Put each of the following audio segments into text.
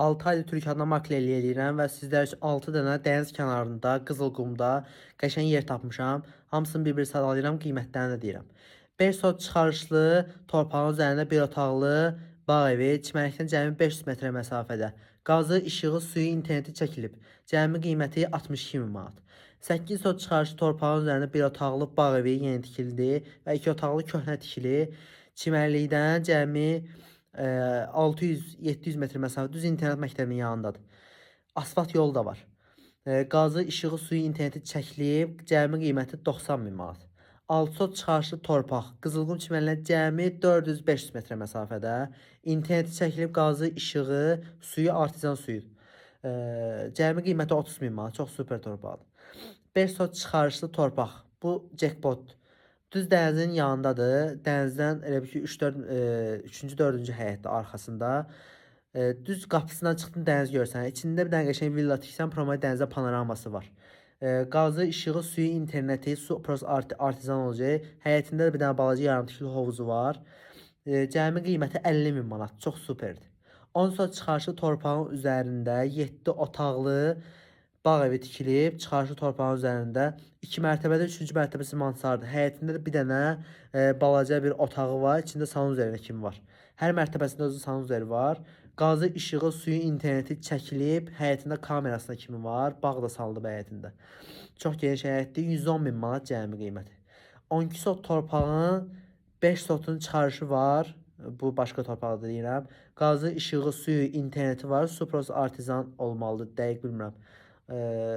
6 aydır Türkiyədən makler eləyirəm və sizlər üçün 6 dənə dəniz kənarında, Qızılqumda qəşəng yer tapmışam. Hamısını bir-bir sadalayıram, qiymətlərini də deyirəm. 5 sot çıxarışlı torpağın üzərində bir otaqlı bağ evi, çimərlikdən cəmi 500 metrə məsafədə. Qazı, işığı, suyu, interneti çəkilib. Cəmi qiyməti 62 min manat. 8 sot çıxarışlı torpağın üzərində bir otaqlı bağ evi yeni tikildi və 2 otaqlı köhnə tikili. Çimərlikdən cəmi 600-700 metr məsafə düz internet məktəbinin yanındadır. Asfalt yolu da var. Qazı, işığı, suyu, interneti çəkilib, cəmi qiyməti 90 min manat. 6 sot çıxarışlı torpaq, Qızılqum çimərliyinə cəmi 400-500 metrə məsafədə. İnterneti çəkilib, qazı, işığı, suyu artizan suyudur. Cəmi qiyməti 30 min manat. Çox super torpaqdır. 5 sot çıxarışlı torpaq. Bu jackpot. Düz dənizin yanındadır. Dənizdən elə bil ki 3-4 3-cü, 4-cü həyətdə arxasında. Düz qapısından çıxdın dəniz görsən. İçində bir dənə qəşəng villa tiksən, promoy dənizə panoraması var. Qazı, işığı, suyu, interneti, su pros artizan olacaq. Həyətində də bir dənə balaca yarımtikili hovuzu var. Cəmi qiyməti 50 min manat. Çox superdir. 10 sot çıxarışlı torpağın üzərində 7 otaqlı bağ evi tikilib, çıxarışlı torpağın üzərində 2 mərtəbədə, 3-cü mərtəbəsi mansardır. Həyətində də bir dənə balaca bir otağı var, içində salon üzərinə kimi var. Hər mərtəbəsində özü salon üzəri var. Qazı, işığı, suyu, interneti çəkilib, həyətində kamerasına kimi var. Bağ da salınıb həyətində. Çox geniş həyətdir, 110 min manat cəmi qiyməti. 12 sot torpağın 5 sotun çıxarışı var. Bu başqa torpaqda deyirəm. Qazı, işığı, suyu, interneti var. Su pros artizan olmalıdır, dəqiq bilmirəm.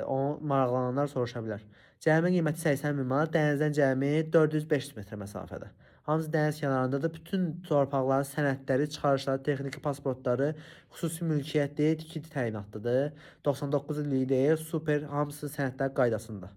Onu maraqlananlar soruşa bilər. Cəmi qiyməti 80 min manat, dənizdən cəmi 400-500 metrə məsafədə. Hamısı dəniz kənarındadır. Bütün torpaqların sənədləri, çıxarışları, texniki pasportları xüsusi mülkiyyətdir, tikili təyinatlıdır. 99 illik deyil, super, hamısı sənədlər qaydasında.